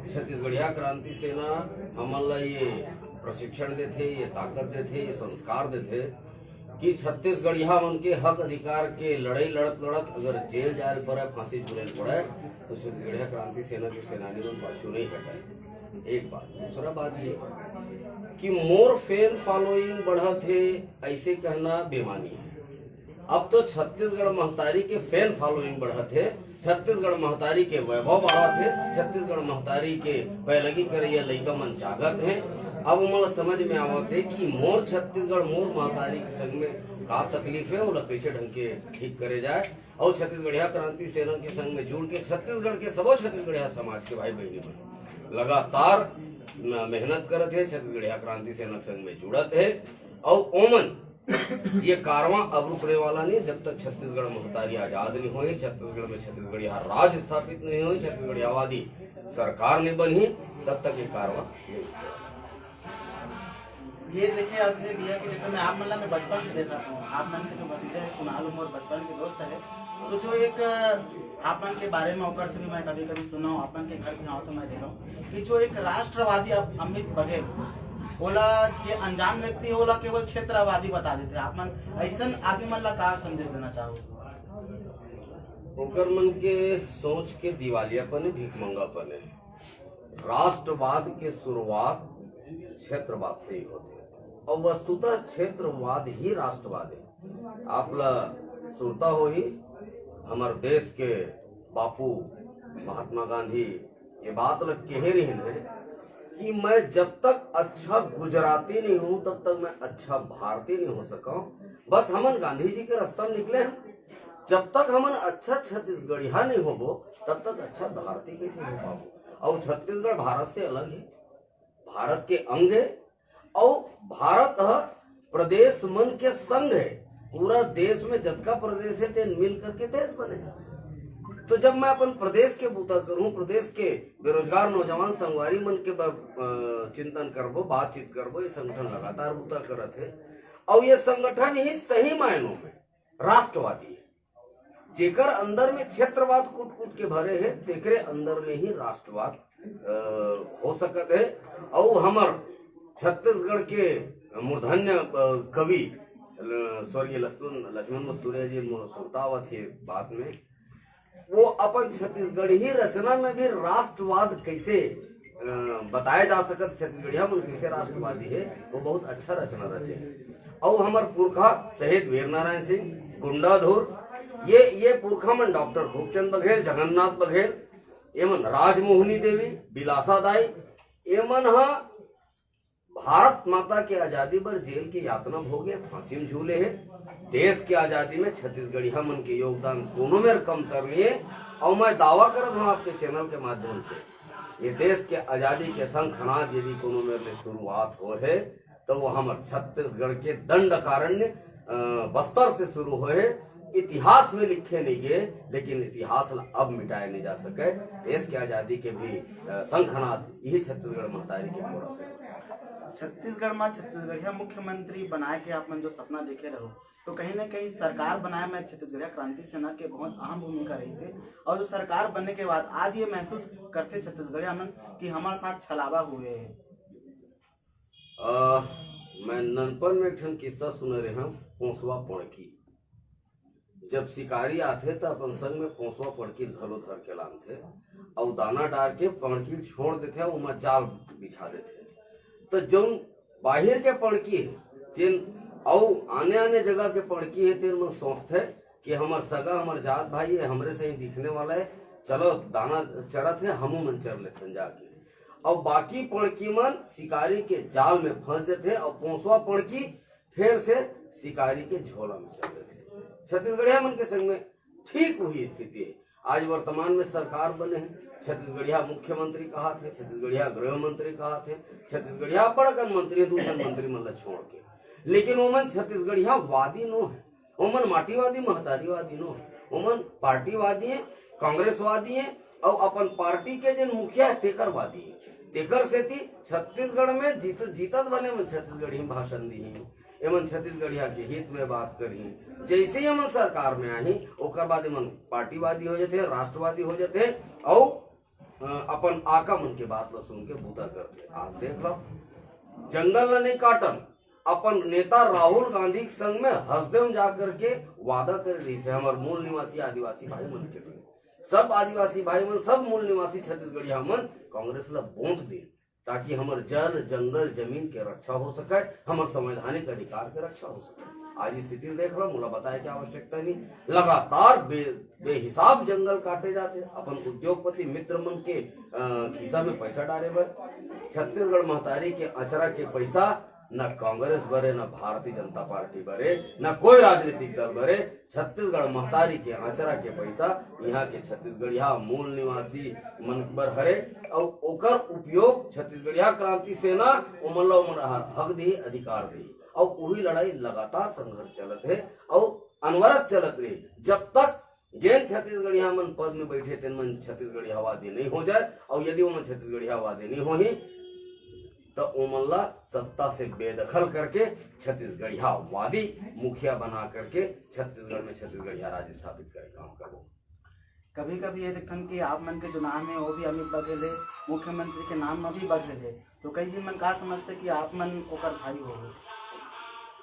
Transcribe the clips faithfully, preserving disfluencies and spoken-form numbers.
छत्तीसगढ़िया क्रांति सेना हमन ला ये प्रशिक्षण देथे, ये ताकत देथे, ये संस्कार देथे कि छत्तीसगढ़िया मन के हक अधिकार के लड़ाई लड़त लड़त अगर जेल जाए पड़े, फांसी झूले पड़े, तो छत्तीसगढ़िया क्रांति सेना के सेनानी मन पाछू नहीं हटे। एक बात। दूसरा बात ये कि मोर फैन फॉलोइंग बढ़त हे, ऐसे कहना बेमानी है। अब तो छत्तीसगढ़ महतारी के फैन फॉलोइंग बढ़त हे, छत्तीसगढ़ महतारी के वैभव बढ़त हे, छत्तीसगढ़ महतारी के पैलगी करैया लइका मन जागत हे। अब ओमन ला समझ में आवत हे कि मोर छत्तीसगढ़, मोर महतारी के संग में का तकलीफ हे, ओला कैसे ढंग के ठीक करे जाए। और छत्तीसगढ़िया क्रांति सेना के संग में जुड़ के छत्तीसगढ़ के सबो छत्तीसगढ़िया समाज के भाई बहनी मन लगातार न-, मेहनत करत हे, छत्तीसगढ़िया क्रांति सेना के संग में जुड़त हे। और ओमन ये कारवां अब रुकने वाला नहीं, जब तक छत्तीसगढ़ महतारी आजाद नहीं होही, छत्तीसगढ़ में छत्तीसगढ़िया राज स्थापित नहीं होही, छत्तीसगढ़ियावादी सरकार नहीं बनही, तब तक ये कारवां नहीं रुकने वाला। ये देखिए, आज ये भैया कि जैसे मैं आप मन ला मैं बचपन से देखा था, आप मन के जो भतीजा है कुणाल, मोर बचपन के दोस्त है, तो जो एक आप मन के बारे में ओकर से भी मैं कभी कभी सुना हूँ, आप मन के घर भी आओ तो मैं देखा हूँ कि जो एक राष्ट्रवादी अमित बघेल, ओला जे अनजान व्यक्ति है, ओला केवल क्षेत्रवादी बता देथे। आप मन ऐसन आदमी मन ला का संदेश देना चाहो? ओकर मन के सोच के दिवालियापन है, भीखमंगापन है। राष्ट्रवाद के शुरुआत क्षेत्रवाद से ही होथे, और वस्तुतः क्षेत्रवाद ही राष्ट्रवाद है। आप ला सुरता होही, हमर देश के बापू महात्मा गांधी ये बात ला कहे रहिन है कि मैं जब तक अच्छा गुजराती नहीं हूं, तब तक मैं अच्छा भारतीय नहीं हो सका हूं। बस हमन गांधी जी के रास्ता में निकले हैं। जब तक हमन अच्छा छत्तीसगढ़िया नहीं होबो, तब तक अच्छा भारतीय कैसे हो पाबो? और छत्तीसगढ़ भारत से अलग है, भारत के अंग है, और भारत ह प्रदेश मन के संग है। पूरा देश में जतका प्रदेश है, तेन मिल करके देश बने। तो जब मैं अपन प्रदेश के बूता करूं, प्रदेश के बेरोजगार नौजवान संगवारी मन के ब-, अ, चिंतन करबो, बातचीत करबो, ये संगठन लगातार बूता करत है। और ये संगठन ही सही मायनों में राष्ट्रवादी है। जेकर अंदर में क्षेत्रवाद कूट कूट के भरे है, तेकरे अंदर में ही राष्ट्रवाद अ, हो सकत है। और हमर छत्तीसगढ़ के मूर्धन्य अ, कवि अ, स्वर्गीय लक्ष्मण लक्ष्मण मस्तुरिया जी मोर सुरता आवत हे बात में, वो अपन छत्तीसगढ़ी रचना में भी राष्ट्रवाद कैसे अ, बताया जा सकत, छत्तीसगढ़िया मन कैसे राष्ट्रवादी है, वो बहुत अच्छा रचना रचे। और हमर पुरखा शहीद वीर नारायण सिंह, गुंडाधुर, ये ये पुरखा मन डॉक्टर खूबचंद बघेल, जगन्नाथ बघेल, एमन राजमोहनी देवी, बिलासा दाई, एमन ह भारत माता के आजादी बर जेल के यातना भोगे, फांसी में झूले हे। देश के आजादी में छत्तीसगढ़िया मन के योगदान कोनो मेर कमतर नहीं है। और मैं दावा करत हूँ आपके चैनल के माध्यम से, ये देश के आजादी के शंखनाद यदि कोनो मेर ले शुरुआत हो है, तो वो हमर छत्तीसगढ़ के दंडकारण्य, अ, बस्तर से शुरू होए, इतिहास में लिखे नहीं गए, लेकिन इतिहास ला अब मिटाए नहीं जा सके। देश के आजादी के भी, अ, शंखनाद यही छत्तीसगढ़ महतारी के कोरस है। छत्तीसगढ़ में छत्तीसगढ़िया मुख्यमंत्री बनाए के आप मन जो सपना देखे रहो, तो कहीं ना कहीं सरकार बनाए में छत्तीसगढ़िया क्रांति सेना के बहुत अहम भूमिका रही से, और जो सरकार बनने के बाद आज ये महसूस करते छत्तीसगढ़िया मन कि हमारे साथ छलावा हुए है। अ, मैं ननपन में एक ठन किस्सा सुने रहे हूँ, पोंसवा पड़की। जब शिकारी आथे त अपन संग में पोंसवा पड़की घलो धर के लानथे, अउ दाना डार के पड़की छोड़ देथे, अउ ओमा जाल बिछा देथे। त जौन बाहिर के पड़की हे, जेन अउ आने आने जगह के पड़की हे, तेन मन सोचथे कि हमर सगा, हमर जात भाई हे, हमरे से ही दिखने वाला हे, चलो दाना चरत हे, हमू मन चर लेथन जाके। अउ बाकी पड़की मन शिकारी के जाल में फंस जथे, अउ पोंसवा पड़की फेर से शिकारी के झोला में चल देथे। छत्तीसगढ़िया मन के संग में ठीक वही स्थिति हे। आज वर्तमान में सरकार बने हे, छत्तीसगढ़िया मुख्यमंत्री कहात हे, छत्तीसगढ़िया गृह मंत्री कहात हे, छत्तीसगढ़िया बड़कन मंत्री, दू ठन मंत्री मन ला छोड़ के, लेकिन ओमन छत्तीसगढ़िया वादी नो हे, ओमन माटीवादी, महतारीवादी नो हे, ओमन पार्टीवादी हे, कांग्रेसवादी हे, अउ अपन पार्टी के जेन मुखिया हे तेकर वादी हे। तेकर सेती छत्तीसगढ़ में जीत जीतत बने में छत्तीसगढ़ी में भाषण दी, एमन छत्तीसगढ़िया के हित में बात करही। जैसे ही एमन सरकार में आही, ओकर बाद एमन पार्टीवादी हो जाते हैं, राष्ट्रवादी हो जाते हैं, अउ अ, अपन आका मन के बात ल सुन के बूता करथे। आज देख लो, जंगल ल नहीं काटन, अपन नेता राहुल गांधी के संग में हसदेव जा करके वादा करे रहिस हे, हमर मूल निवासी आदिवासी भाई मन के संग। सब आदिवासी भाई मन, सब मूल निवासी छत्तीसगढ़िया मन कांग्रेस ल वोट दे, ताकि हमर जल, जंगल, जमीन के रक्षा हो सके, हमर संवैधानिक अधिकार के रक्षा हो सके। आज स्थिति देख लो, मोला बताए के आवश्यकता नहीं। लगातार बे-, बेहिसाब जंगल काटे जाथे, अपन उद्योगपति मित्र मन के, अ, खिस्सा में पैसा डारे बर। छत्तीसगढ़ महतारी के अचरा के पैसा न कांग्रेस बरे, न भारतीय जनता पार्टी बरे, न कोई राजनीतिक दल बरे। छत्तीसगढ़ महतारी के अचरा के पैसा यहाँ के छत्तीसगढ़िया मूल निवासी मन बर हरे, अउ ओकर उपयोग छत्तीसगढ़िया क्रांति सेना ओमन ला ओमन ह-, हक दिही, अधिकार दिही। अउ उही लड़ाई लगातार संघर्ष चलत हे अउ अनवरत चलत रही, जब तक जेन छत्तीसगढ़िया मन पद में बैठे तेन मन छत्तीसगढ़ियावादी नहीं हो जाए, अउ यदि ओमन छत्तीसगढ़ियावादी नहीं होही, त ओमन ला सत्ता से बेदखल करके छत्तीसगढ़ियावादी मुखिया बना करके छत्तीसगढ़ में छत्तीसगढ़िया राज स्थापित करे काम करबो। कभी कभी ये देखथन कि आप मन के जो नाम है वो भी अमित बघेल है, मुख्यमंत्री के नाम में भी बघेल है, तो कई झिन मन का समझथे कि आप मन ओकर भाई हो।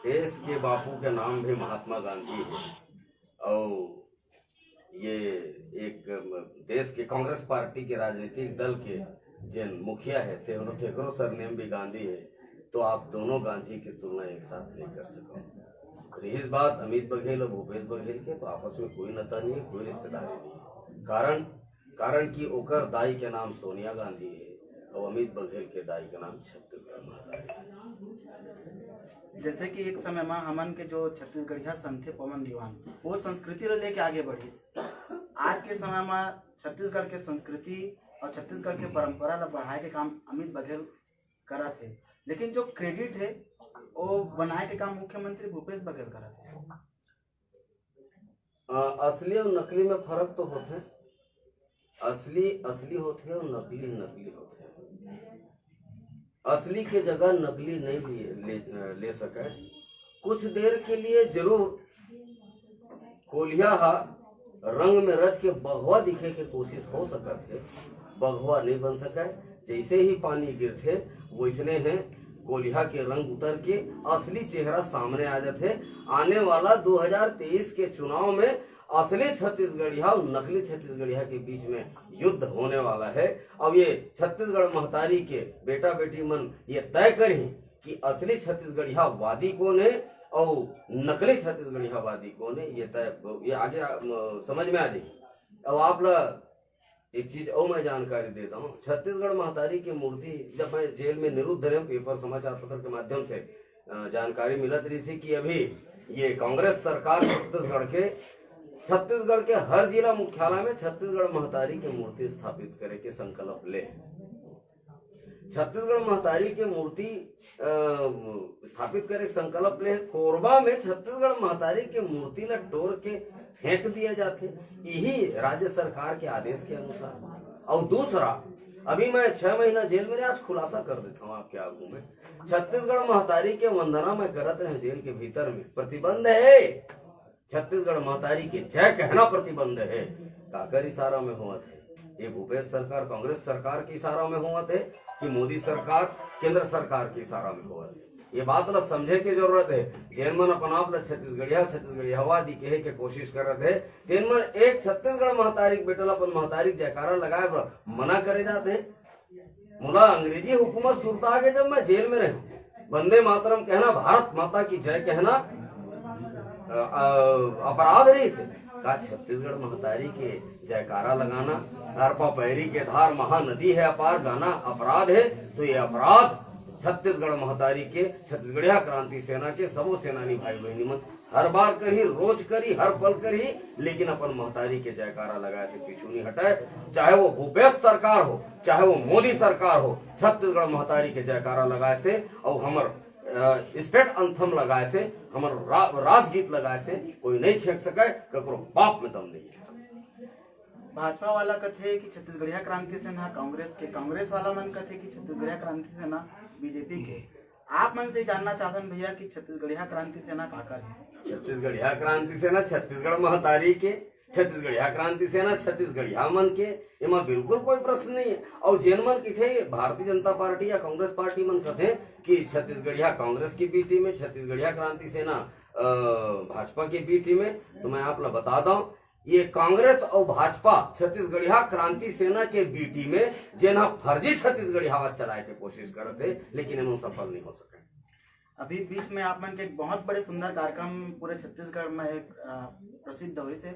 देश के बापू के नाम भी महात्मा गांधी है, और ये एक, अम, देश के कांग्रेस पार्टी के राजनीतिक दल के जेन मुखिया है, ते-, तेकरो सरनेम भी गांधी है, तो आप दोनों गांधी की तुलना एक साथ नहीं कर सको। रहीस बात अमित बघेल और भूपेश बघेल के, तो आपस में कोई नाता नहीं है, कोई रिश्तेदारी नहीं है। कारण, कारण कि ओकर दाई के नाम सोनिया गांधी है और अमित बघेल के दाई के नाम छत्तीसगढ़ महतारी है। जैसे कि एक समय में हमन के जो छत्तीसगढ़िया संत थे पवन दीवान, वो संस्कृति ला लेके आगे बढ़िस। आज के समय में छत्तीसगढ़ के संस्कृति और छत्तीसगढ़ के परंपरा ला बढ़ाए के काम अमित बघेल करत हे, लेकिन जो क्रेडिट है वो बनाए के काम मुख्यमंत्री भूपेश बघेल करत हे। अ, असली और नकली में फर्क तो होथे। असली असली होथे और नकली नकली होथे। असली के जगह नकली नहीं ले, ले, ले सके। कुछ देर के लिए जरूर कोलिहा हा रंग में रच के बघवा दिखे के कोशिश हो सकत हे, बघवा नहीं बन सके। जैसे ही पानी गिरथे, वैसने हे कोलिहा के रंग उतर के असली चेहरा सामने आ जाथे। आने वाला दो हज़ार तेईस के चुनाव में असली छत्तीसगढ़िया और नकली छत्तीसगढ़िया के बीच में युद्ध होने वाला है। अब ये छत्तीसगढ़ महतारी के बेटा बेटी मन ये तय करही कि असली छत्तीसगढ़िया वादी कौन है और नकली छत्तीसगढ़िया वादी कौन है। ये तय, ये आगे, अ, समझ में आ जाही। अब आप ला एक चीज और मैं जानकारी देता हूँ, छत्तीसगढ़ महतारी की मूर्ति, जब मैं जेल में निरुद्ध रहे, पेपर समाचार पत्र के माध्यम से, अ, जानकारी मिलत रही थी कि अभी ये कांग्रेस सरकार छत्तीसगढ़ के, छत्तीसगढ़ के हर जिला मुख्यालय में छत्तीसगढ़ महतारी की मूर्ति स्थापित करे के संकल्प ले। छत्तीसगढ़ महतारी के मूर्ति, अ, स्थापित करे के संकल्प ले, कोरबा में छत्तीसगढ़ महतारी के मूर्ति ला टोर के फेंक दिया जाथे, यही राज्य सरकार के आदेश के अनुसार। और दूसरा, अभी मैं छह महीना जेल में रहे, आज खुलासा कर देता हूँ आपके आगू में, छत्तीसगढ़ महतारी के वंदना मैं करत रहे जेल के भीतर में, प्रतिबंध है। छत्तीसगढ़ महतारी के जय कहना प्रतिबंध है। काकर इशारा में होवत है? ये भूपेश सरकार, कांग्रेस सरकार के इशारा में होवत है कि मोदी सरकार, केंद्र सरकार के इशारा में होवत है? ये बात ला समझे के जरूरत है। जेन मन अपन आप ला छत्तीसगढ़िया, छत्तीसगढ़ियावादी कहे के कोशिश करत है, तेन मन एक छत्तीसगढ़ महतारी के बेटा ला अपन महतारी के जयकारा लगाए बर मना करे जात है। मोला अंग्रेजी हुकूमत सुरता आगे, जब मैं जेल में रहे, वंदे मातरम कहना, भारत माता की जय कहना, अ, अ, अपराध रहीस हे। का छत्तीसगढ़ महतारी के जयकारा लगाना, अरपा पैरी के धार महानदी है अपार गाना अपराध है? तो ये अपराध छत्तीसगढ़ महतारी के, छत्तीसगढ़िया क्रांति सेना के सबो सेनानी भाई बहिनी मन हर बार करही, रोज करही, हर पल करही, लेकिन अपन महतारी के जयकारा लगाए से पीछू नहीं हटाए। चाहे वो भूपेश सरकार हो, चाहे वो मोदी सरकार हो, छत्तीसगढ़ महतारी के जयकारा लगाए से और हमर, अ, state anthem लगाए से, हमर रा-, राजगीत लगाए से कोई नहीं छेंक सके, ककरो बाप में दम नहीं है। भाजपा वाला कथे कि छत्तीसगढ़िया क्रांति सेना कांग्रेस के, कांग्रेस वाला मन कथे कि छत्तीसगढ़िया क्रांति सेना बीजेपी के। आप मन से जानना चाहतन भैया कि छत्तीसगढ़िया क्रांति सेना काकर है? छत्तीसगढ़िया क्रांति सेना छत्तीसगढ़ महतारी के, छत्तीसगढ़िया क्रांति सेना छत्तीसगढ़िया मन के, एमा बिल्कुल कोई प्रश्न नहीं है। और जेन मन कथे भारतीय जनता पार्टी या कांग्रेस पार्टी मन कथे कि छत्तीसगढ़िया कांग्रेस के बी टीम है, छत्तीसगढ़िया क्रांति सेना अ, भाजपा के बी टीम है, तो मैं आप ला बता दूं, ये कांग्रेस और भाजपा छत्तीसगढ़िया क्रांति सेना के बी टीम है, जेन ह फर्जी छत्तीसगढ़ियावाद चलाए के कोशिश करत है, लेकिन एमन सफल नहीं हो सके। अभी बीच में आप मन के एक बहुत बड़े सुंदर कार्यक्रम पूरे छत्तीसगढ़ में एक, अ, प्रसिद्ध होइस हे,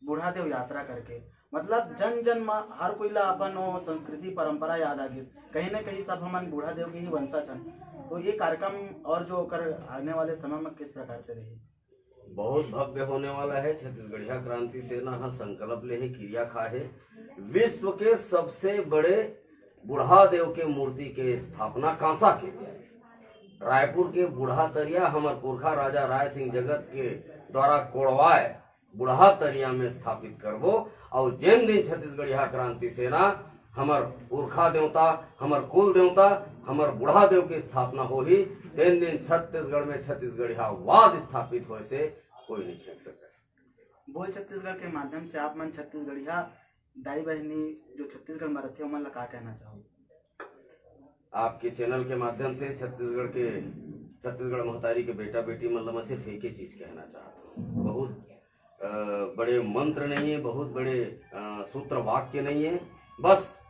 बूढ़ा देव यात्रा करके। मतलब जन जन में हर कोई ला अपन वो संस्कृति परंपरा याद आ गिस। कहीं ना कहीं सब हमन बूढ़ा देव के ही वंशज हन। तो ये कार्यक्रम और जो ओकर आने वाले समय में किस प्रकार से रही? बहुत भव्य होने वाला है। छत्तीसगढ़िया क्रांति सेना ह संकल्प ले हे, किरिया खा हे, विश्व के सबसे बड़े बूढ़ा देव के मूर्ति के स्थापना कांसा के रायपुर के बूढ़ा तरिया हमर पुरखा राजा राय सिंह जगत के द्वारा कोड़वाए बूढ़ा तरिया में स्थापित करबो। और जेन दिन छत्तीसगढ़िया क्रांति सेना हमर पुरखा देवता, हमर कुल देवता, हमर बूढ़ा देव के स्थापना होही, तेन दिन छत्तीसगढ़ में छत्तीसगढ़िया वाद स्थापित होए से कोई नहीं छेक सके। बोल छत्तीसगढ़ के माध्यम से आप मन छत्तीसगढ़िया दाई बहिनी जो छत्तीसगढ़ में रहते, ओमन ला का कहना चाहो? आपके चैनल के माध्यम से छत्तीसगढ़ के, छत्तीसगढ़ महतारी के बेटा बेटी मन ला मैं सिर्फ एक ही चीज कहना चाहता हूँ। बहुत अ, बड़े मंत्र नहीं है, बहुत बड़े अ, सूत्र वाक्य नहीं है। बस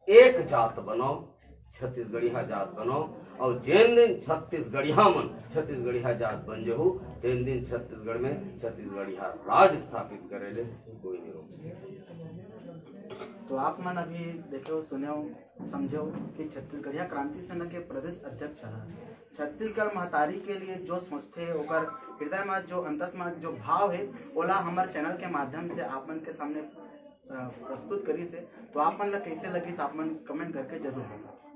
एक जात बनाओ, छत्तीसगढ़िया जात बनाओ। और जेन दिन छत्तीसगढ़िया मन छत्तीसगढ़िया जात बन जहू, तेन दिन छत्तीसगढ़ में छत्तीसगढ़िया राज स्थापित करे ले कोई नहीं रोक सके। तो आप मन अभी देखे हो, सुने हो, समझे हो कि छत्तीसगढ़िया क्रांति सेना के प्रदेश अध्यक्ष ह छत्तीसगढ़ महतारी के लिए जो सोचथे, ओकर हृदय में जो अंतस में जो भाव है, ओला हमर चैनल के माध्यम से आप मन के सामने अ, प्रस्तुत करिस हे। तो आप मन ला कैसे लगिस, आप मन कमेंट करके जरूर बताओ।